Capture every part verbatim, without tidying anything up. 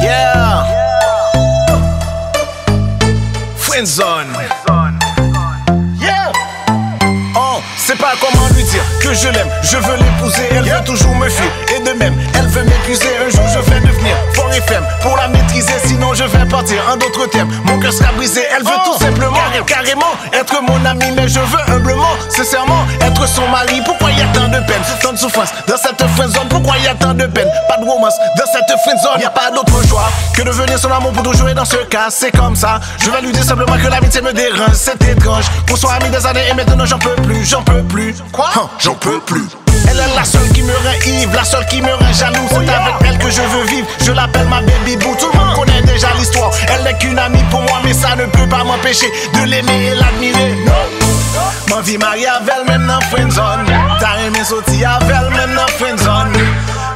Yeah. Friendzone. Yeah. Oh, c'est pas comment lui dire que je l'aime. Je veux l'épouser, elle veut toujours me fuir. Et de même, elle veut m'épuiser. Un jour, je vais devenir fort et ferme pour la maîtriser. Sinon, je vais partir. En d'autres termes, mon cœur sera brisé. Elle veut tout simplement, carré- carrément être mon ami. Mais je veux humblement, sincèrement, être son mari. Pourquoi il y a tant de peine, tant de souffrance dans cette friendzone? Pourquoi il y a tant de peine? Pas de romance dans cette friendzone. Y a pas d'autre choix que de venir son amour pour toujours. Et dans ce cas, c'est comme ça. Je vais lui dire simplement que l'amitié me dérange. C'est étrange qu'on soit amis des années et maintenant j'en peux plus, j'en peux plus. Quoi? Hein, j'en peux plus. Elle est la seule qui me rend ivre, la seule qui me rend jaloux. C'est avec elle que je veux vivre. Je l'appelle ma baby boo. Tout le monde connaît déjà l'histoire. Elle n'est qu'une amie pour moi, mais ça ne peut pas m'empêcher de l'aimer et l'admirer. Non. M anvi marye avè l menm nan friendzone. M ta renmen soti avè l menm nan friendzone.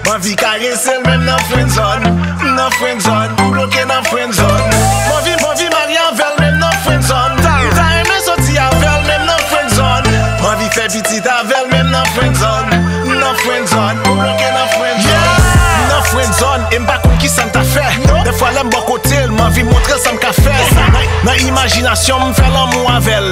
M anvi karese l menm nan friendzone. M nan friendzone, m bloke nan friendzone. M anvi, m anvi marye avè l menm nan friendzone. M ta, m ta renmen soti avè l menm nan friendzone. M anvi fè pitit avè l menm nan friendzone. M nan friendzone, m bloke nan friendzone. M nan friendzone, e m pa konn kisa m ta fè. Dèfwa lè m bò kote l, m anvi montre l sa m ka fè. Nan, nan imajinasyon m, m fè lanmou avè l.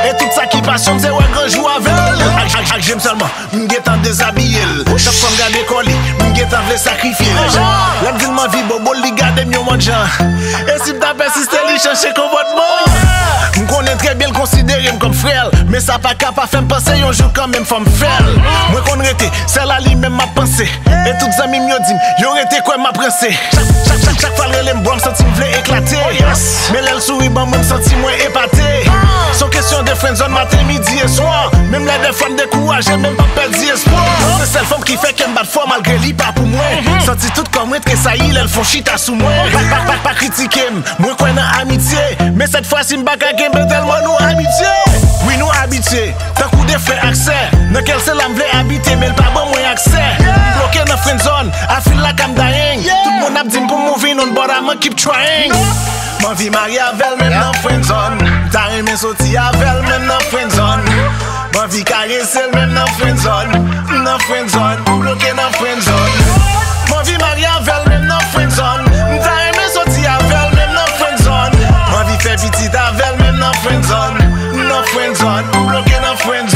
E tout sa ki pasyon m, se wè gran jou avè l. Ak, ak, ak je m sèlman, m gentan dezabiye l. Chak fwa m gade kò li, m gentan vle sakrifye l. Lè m di l m anvi bobo l, li gade m yon mòd jan. E si m ta pèsiste, li chanje konpòtman. M konnen trè byen l konsidere m kòm frè l, men sa pa ka pa fè m panse yon jou kanmenm fò m fè l. Mwen konn rete sèl a li menm m ap panse. E tout zanmi m yo di m, yo rete kwè m ap ranse. Chak, chak, chak, chak fwa l rele m, bro, m santi m vle eklate. Men lè l souri ban mwen, m santi mwen epate. Se yon kesyon de friendzone maten, midi e swa. Menm lè dèfwa m dekouraje, men m p ap pèdi espwa. Se sèl fanm ki fè kè m bat fò malgre li pa pou mwen. Santi tout kò mwen tresayi lè l fon chita sou mwen. Pa, pa, pa, pa kritike m, mwen kwè nan amitye. Men sèt fwa si m pa ka kenbe tèlman nou abitye. Wi, nou abitye. Tankou de frè ak sè, nan kè l se la m vle abite, men l pa ban mwen aksè. M bloke nan friendzone, I feel like I'm dying. Tout moun ap di m pou m move on, but I'ma keep trying. M anvi marye avè l menm nan friendzone. M ta renmen soti avè l menm nan friendzone. M anvi karese l menm nan friendzone. M nan friendzone, m bloke nan friendzone. M anvi marye avè l menm nan friendzone. M ta renmen soti avè l menm nan friendzone. M anvi fè pitit avè l menm nan friendzone. M nan friendzone, m bloke nan friendzone.